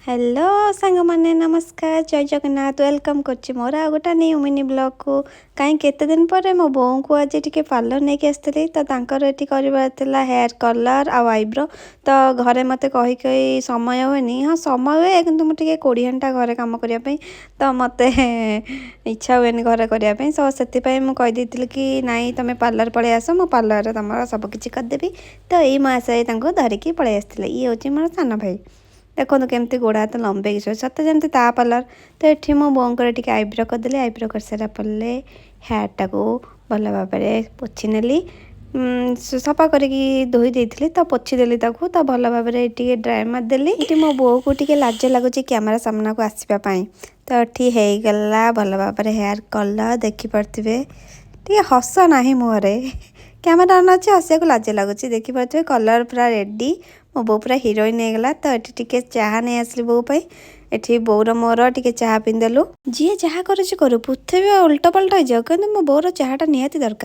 Hello ସାଙ୍ଗମାନେ, ନମସ୍କାର, ଜୟ Jagannath. Welcome କରୁଛି ମୋର ଆଉ ଗୋଟେ ନ୍ୟୁ ମିନି ବ୍ଲଗ୍କୁ। କାହିଁ କେତେ ଦିନ ପରେ ମୋ ବୋଉଙ୍କୁ ଆଜି ଟିକେ ପାର୍ଲର ନେଇକି ଆସିଥିଲି। ତ ତାଙ୍କର ଏଠି କରିବାର ଥିଲା ହେୟାର କଲର୍ ଆଉ ଆଇବ୍ରୋ। ତ ଘରେ ମୋତେ କହି କହି ସମୟ ହୁଏନି। ହଁ, ସମୟ ହୁଏ, କିନ୍ତୁ ମୁଁ ଟିକେ କୋଡ଼ିହାଣିଟା ଘରେ କାମ କରିବା ପାଇଁ। ତ ମୋତେ ଇଚ୍ଛା ହୁଏନି ଘରେ କରିବା ପାଇଁ। ତ ସେଥିପାଇଁ ମୁଁ କହିଦେଇଥିଲି କି ନାଇଁ, ତୁମେ ପାର୍ଲର ପଳେଇ ଆସ, ମୁଁ ପାର୍ଲରରେ ତୁମର ସବୁ କିଛି କରିଦେବି। ତ ଏଇ ମାସ ତାଙ୍କୁ ଧରିକି ପଳେଇ ଆସିଥିଲେ। ଇଏ ହେଉଛି ମୋର ସାନ ଭାଇ। ଦେଖନ୍ତୁ କେମିତି ଗୋଡ଼ ହାତ ଲମ୍ବେଇକି ଶୋଇଛି, ସତେ ଯେମିତି ତା ପାର୍ଲର। ତ ଏଠି ମୋ ବୋଉଙ୍କର ଟିକେ ଆଇବ୍ରୋ କରିଦେଲି। ଆଇବ୍ରୋ କରିସାରିଲା ପରେ ହେୟାରଟାକୁ ଭଲ ଭାବରେ ପୋଛି ନେଲି। ସଫା କରିକି ଧୋଇ ଦେଇଥିଲି, ତ ପୋଛିଦେଲି ତାକୁ। ତ ଭଲ ଭାବରେ ଟିକେ ଡ୍ରାଏ ମାରିଦେଲି। ଏଠି ମୋ ବୋଉକୁ ଟିକେ ଲାଜ ଲାଗୁଛି କ୍ୟାମେରା ସାମ୍ନାକୁ ଆସିବା ପାଇଁ। ତ ଏଠି ହେଇଗଲା ଭଲ ଭାବରେ ହେୟାର କଲର୍। ଦେଖିପାରୁଥିବେ, ଟିକେ ହସ ନାହିଁ ମୁହଁରେ। କ୍ୟାମେରା ଅନ୍ ଅଛି, ହସିବାକୁ ଲାଜ ଲାଗୁଛି। ଦେଖିପାରୁଥିବେ, କଲର୍ ପୁରା ରେଡ଼ି। ମୋ ବୋଉ ପୁରା ହିରୋଇନ୍ ହେଇଗଲା। ତ ଏଠି ଟିକେ ଚାହା ନେଇ ଆସିଲି ବୋଉ ପାଇଁ। ଏଠି ବୋଉର ମୋର ଟିକେ ଚାହା ପିଇଦେଲୁ। ଯିଏ ଯାହା କରୁଛି କରୁ, ପୃଥିବୀ ଓଲଟ ପଲଟ ହେଇଯାଉ, କିନ୍ତୁ ମୋ ବୋଉର ଚାହାଟା ନିହାତି ଦରକାର।